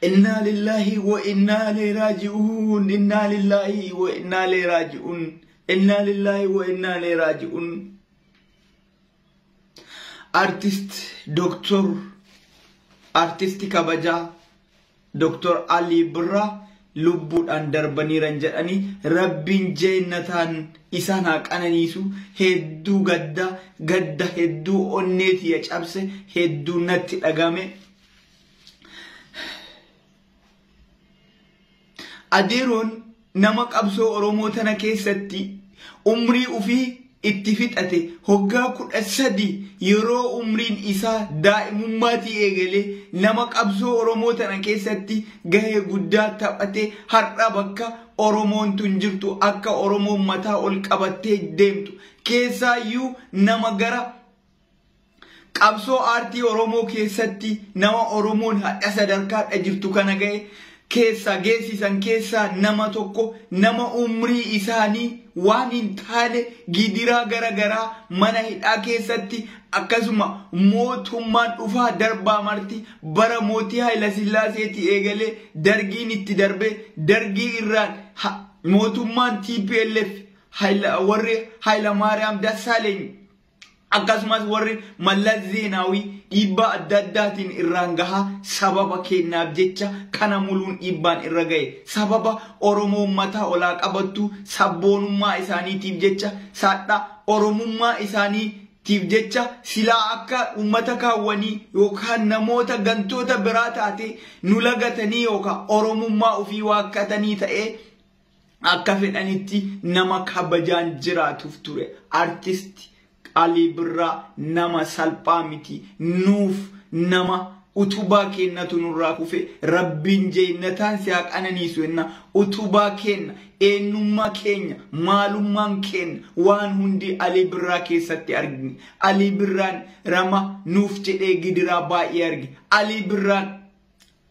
Innaa lillaahi wa innaa ilayhi raaji'uun. Innaa lillaahi wa innaa ilayhi raaji'uun. Innaa lillaahi wa innaa ilayhi raaji'uun. Artist Doktor Artisti kabajaa Doktor Alii Birraa lubbuudhaan darbaniiran jedhanii, Rabbiin jeennataan isaan haa qananiisu. Hedduu gadda, gadda hedduu onneetiya cabse, hedduu natti dhagame. Adeeroon nama qabsoo Oromoo tana keessatti umrii ufii itti fixate, hoggaa 13 yeroo umriin isaa daa'imummaatii eegalee nama qabsoo Oromoo tana keessatti gahee guddaa taphate, har'a bakka Oromoon tun jirtu akka Oromoon mataa ol qabattee deemtu keessaayyuu nama gara qabsoo aartii Oromoo keessatti nama Oromoon hadha sadarkaadha jirtu kana gahe keessaa geessisan keessaa nama tokko, nama umrii isaanii waan hin taane gidiraa gara garaa mana hidhaa keessatti, akkasuma mootummaan dhufaa darbaa marti bara mootii Haayila Sillaaseetii eegalee Dargiin itti darbee, Dargii irraan mootummaan TPLF warri Haayila Maariyaam Dassaaleeny, akkasumas warri Mallas Zeenaawii dhiibbaa adda addaatiin irraan gahaa, sababa kennaaf jecha kana muluun dhiibbaan irra gahe, sababa Oromoon mataa olaa qabattu sabboonummaa isaaniitiif jecha, sadha Oromummaa isaaniitiif jecha, silaa akka uummata kaawwanii yookaan namoota gantoota biraa taate nu lagatanii yookaan Oromummaa ofii waakkatanii ta'ee akka fedhanitti nama kabajaan jiraatuuf ture. Artisti Alii Birraa nama salphaa miti. Nuuf nama utubaa kennatu nurraa kufe. Rabbiin jeennataan si haa qananiisu jenna. Utubaa kenna, eenyummaa keenya, maalummaan keenya waan hundi Alii Birraa keessatti argine. Alii Birraan rama nuuf jedhee gidiraa baay'ee arge. Alii Birraan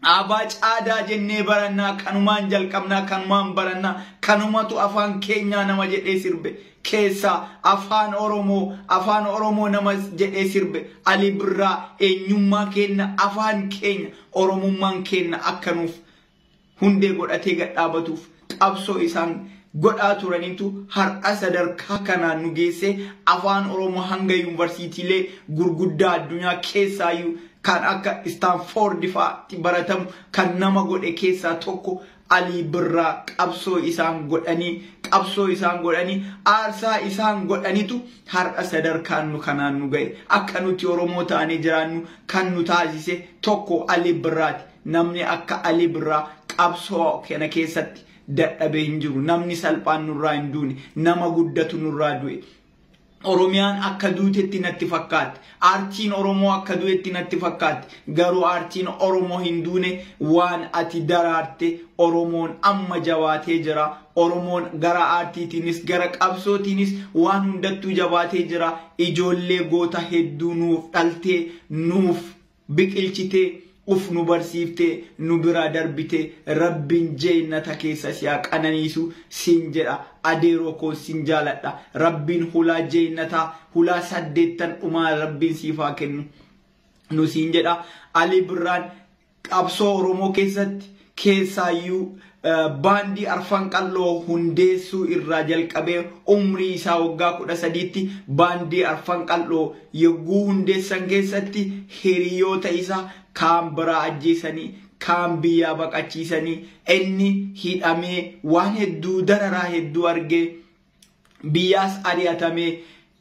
Abaa caadaa jennee barannaa, kanumaan jalqabnaa, kanumaan barannaa, kanumatu afaan keenyaa nama jedhee sirbe keessaa Afaan Oromoo, Afaan Oromoo nama jedhee sirbe Alii Birraa eenyummaa keenya, afaan keenya, Oromummaan keenya akka nuuf hundee godhatee gadhaabatuuf qabsoo isaan godhaa turanitu har'a sadarkaa kanaan nu geesse. Afaan Oromoo hanga yuunivarsiitiilee gurguddaa addunyaa keessaayyuu kan akka Istaanfoord fa'aatti baratamu kan nama godhe keessaa tokko Alii Birraa. Qabsoo isaan godhanii, qabsoo isaan godhanii, aarsaa isaan godhanitu har'a sadarkaan nu kanaan nu ga'e. Akka nuti Oromoo taanee jiraannu kan nu taasise tokko Alii Birraati. Namni akka Alii Birraa qabsoo kana keessatti dadhabee hin jiru. Namni salphaan nurraa hin duune, nama guddatu nurraa du'e. Oromiyaan akka duutetti natti fakkaatti. Aartiin Oromoo akka du'etti natti fakkaatti. Garuu aartiin Oromoo hin duune. Waan ati daraarte Oromoon amma jabaatee jira. Oromoon gara aartiitiinis gara qabsootiinis waan hundattuu jabaatee jira. Ijoollee goota hedduu nuuf dhaltee, nuuf biqilchitee, uf nu barsiiftee nu biraa darbitee, Rabbiin jeennata keessa si haa qananiisu siin jedha. Adeeroo koo, sin jaaladha. Rabbiin hulaa jeennataa hulaa 8 dhumaa Rabbiin siif haa kennu nu siin jedha. Ali Birraan qabsoo Oromoo keessatti keessaayyuu baandii Arfan Qalloo hundeessuu irraa jalqabee, umrii isaa waggaa 13tti baandii Arfan Qalloo yogguu hundeessan keessatti hiriyoota isaa kaan biraa ajjeesanii, kaan biyyaa baqachiisanii, inni hidhamee waan hedduu dararaa hedduu argee, biyyaas ari'atamee,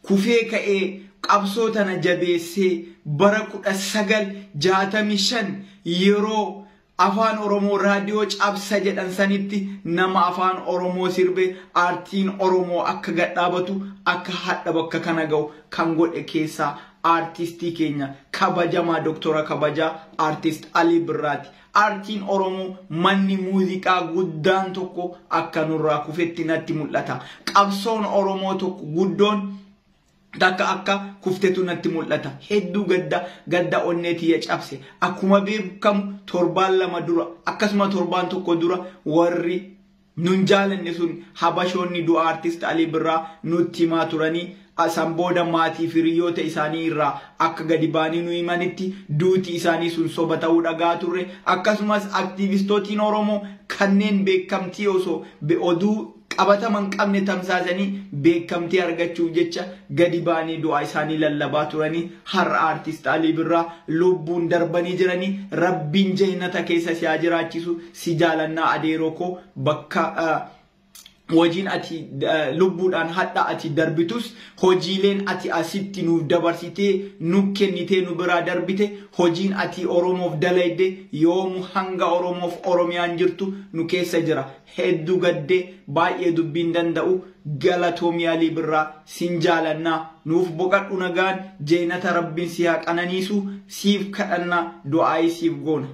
kufee ka'ee qabsoo tana jabeessee bara 1965 yeroo Afaan Oromoo raadiyoo cabsa jedhan sanitti nama Afaan Oromoo sirbe, aartiin Oromoo akka gadhaabatu, akka hadha bakka kana ga'u kan godhe keessaa aartistii keenya kabajamaa doktora kabajaa aartist Alii Birraati. Aartiin Oromoo manni muuziqaa guddaan tokko akka nurraa kufetti natti mul'ata. Qabsoon Oromoo tokko guddoon takka akka kuftetu natti mul'ata. Hedduu gadda, gadda onnee tiyya cabse. Akkuma beekamu torbaan 2 dura, akkasuma torbaan 1 dura warri nun jaalanne sun habashoonni du'a aartist Alii Birraa nutti himaa turanii. San booda maatii fi hiriyoota isaanii irraa akka gadi ba'anii nu himanitti duuti isaanii sun soba ta'uu dhagaa turre. Akkasumas aktiivistootiin Oromoo kanneen beekamtii osoo oduu qabatama hin qabne tamsaasanii beekamtii argachuuf jecha gadi ba'anii du'a isaanii lallabaa turanii, har'a Artist Alii Birraa lubbuun darbanii jiranii. Rabbiin jannata keessa si haa jiraachisu, si jaalannaa adeeroo koo. Bakka hojiin ati lubbuudhaan hadha ati darbitus, hojiileen ati asitti nuuf dabarsitee nu kennitee nu biraa darbite, hojiin ati Oromoof dalayde yoomu hanga Oromoof Oromiyaan jirtu nu keessa jira. Hedduu gaddee baay'ee dubbiin danda'u. Galatoomii Alii Birraa, sin jaalannaa, nuuf boqadhu nagaan, jeenata rabbiin si haa qananiisu siif kadhannaa, du'aayii siif goona.